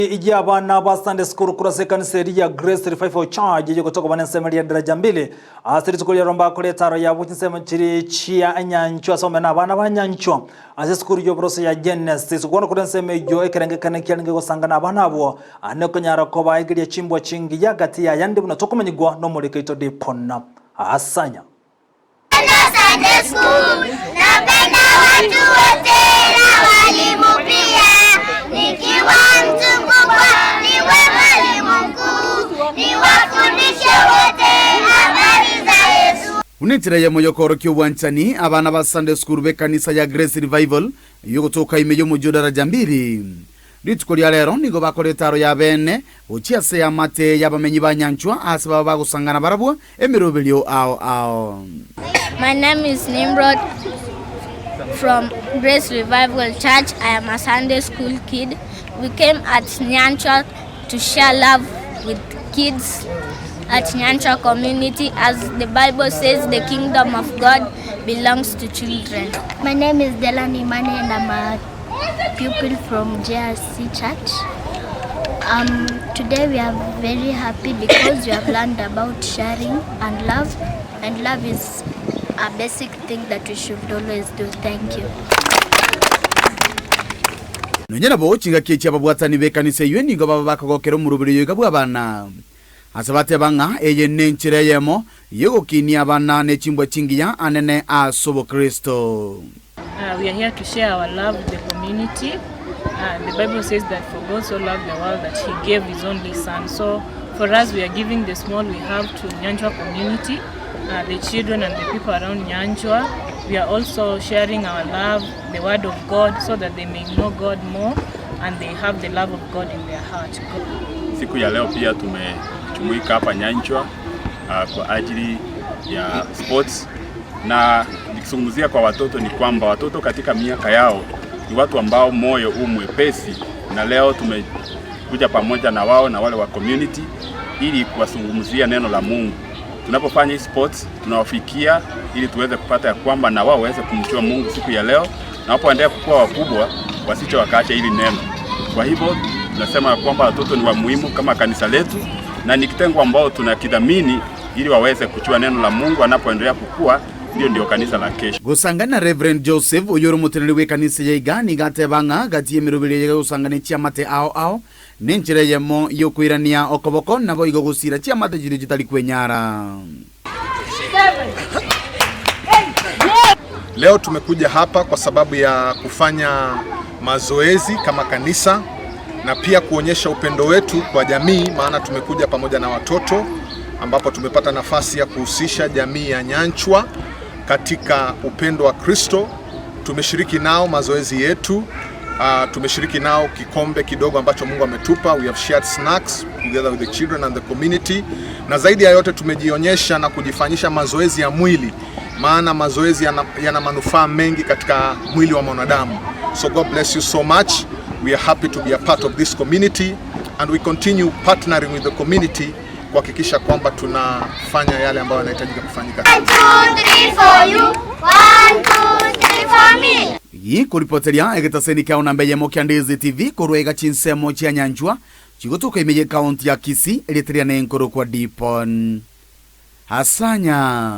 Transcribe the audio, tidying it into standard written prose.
Ijia abana ba Sunday School kurase kanisa ya Grace Revival Church ije kutoka bana nsema ya daraja mbili asiri tukuli romba kule taro ya buchi nsema chiri chia nyanchwa some na abana ba nyanchwa ase school yo brose ya Genesis kuona kule nsema yo ekerenge kane kiange gosangana abana abo ane kunyara ko baegeria chimbwa chingi ya gati ya yandi buno tokumanyigwa no murikeito dipona asanya. Sunday School, napenda watu wote na walimu pia. Nikiwa mtu mkubwa niwe mwalimu mkuu, niwafundishe wote habari za Yesu. Unenchera ya moyokoro obwanchani abana ba Sunday School bekanisa ya Grace Revival yogotoka ime yomoji daraja mbili rituko ria rero nigo bakora etaro ya bene gochia ase amate y'abamenyi ba Nyanchwa ase baba bagosangana barabwo emeroberio ao ao. My name is Nimrod from Grace Revival Church. I am a Sunday school kid. We came at Nyanchwa to share love with kids at Nyanchwa community. As the Bible says, the kingdom of God belongs to children. My name is Delani Imani and I'm a pupil from JRC Church. Today we are very happy because we have learned about sharing and love, and love is a basic thing that we should always do. Thank you. Nonye nabo chingaki echi ababwatani bekanisa eywo nigo baba bakogokera omoroberi oyo iga bwa abana ase bateba ng'a eye ne enchera eyemo yogokinia abana ne chimbwa chingiya anene ase obokristo. We are here to share our love with the community. The Bible says that for God so loved the world that he gave his only son. So for us, we are giving the small we have to Nyanchwa community, the children and the people around Nyanchwa. We are also sharing our love, the word of God, so that they may know God more and they have the love of God in their heart. Siku ya leo pia tumejumuika hapa Nyanchwa kwa ajili ya sports, na nikizungumzia kwa watoto ni kwamba watoto katika miaka yao ni watu ambao moyo huu mwepesi, na leo tumekuja pamoja na wao na wale wa community ili kuwazungumzia neno la Mungu. Tunapofanya hii sports tunawafikia ili tuweze kupata ya kwamba na wao waweze kumjua Mungu siku ya leo, na wapoendelea kukua wakubwa wasiche wakaacha hili neno. Kwa hivyo tunasema kwamba watoto ni wa muhimu kama kanisa letu, na ni kitengo ambao tunakidhamini ili waweze kujua neno la Mungu wanapoendelea kukua, ndio kanisa la kesho. Gosangana Reverend Joseph oyoro moteneri we kanisa ya iga nigateba ng'a gati emeroberi ya gosangana chiamate ao ao nenchera yemo yokwirania okoboko nabo igo gosira chiamate chiri chitari kwenyara. Leo tumekuja hapa kwa sababu ya kufanya mazoezi kama kanisa na pia kuonyesha upendo wetu kwa jamii, maana tumekuja pamoja na watoto ambapo tumepata nafasi ya kuhusisha jamii ya Nyanchwa katika upendo wa Kristo. Tumeshiriki nao mazoezi yetu, tumeshiriki nao kikombe kidogo ambacho Mungu ametupa. We have shared snacks together with the children and the community, na zaidi ya yote tumejionyesha na kujifanyisha mazoezi ya mwili, maana mazoezi yana manufaa mengi katika mwili wa mwanadamu. So God bless you so much. We are happy to be a part of this community and we continue partnering with the community kuhakikisha kwamba tunafanya yale ambayo yanahitajika kufanyika. 1, 2, 3 for you. 1, 2, 3 for me. Ikuripoteria egetaseni kia onambe yemo kia Ndizi TV korwega chinsemo chia Nyanchwa chigotoka imeye kaunti ya Kisii eriteria nenkoro kwa Dipon Hasanya.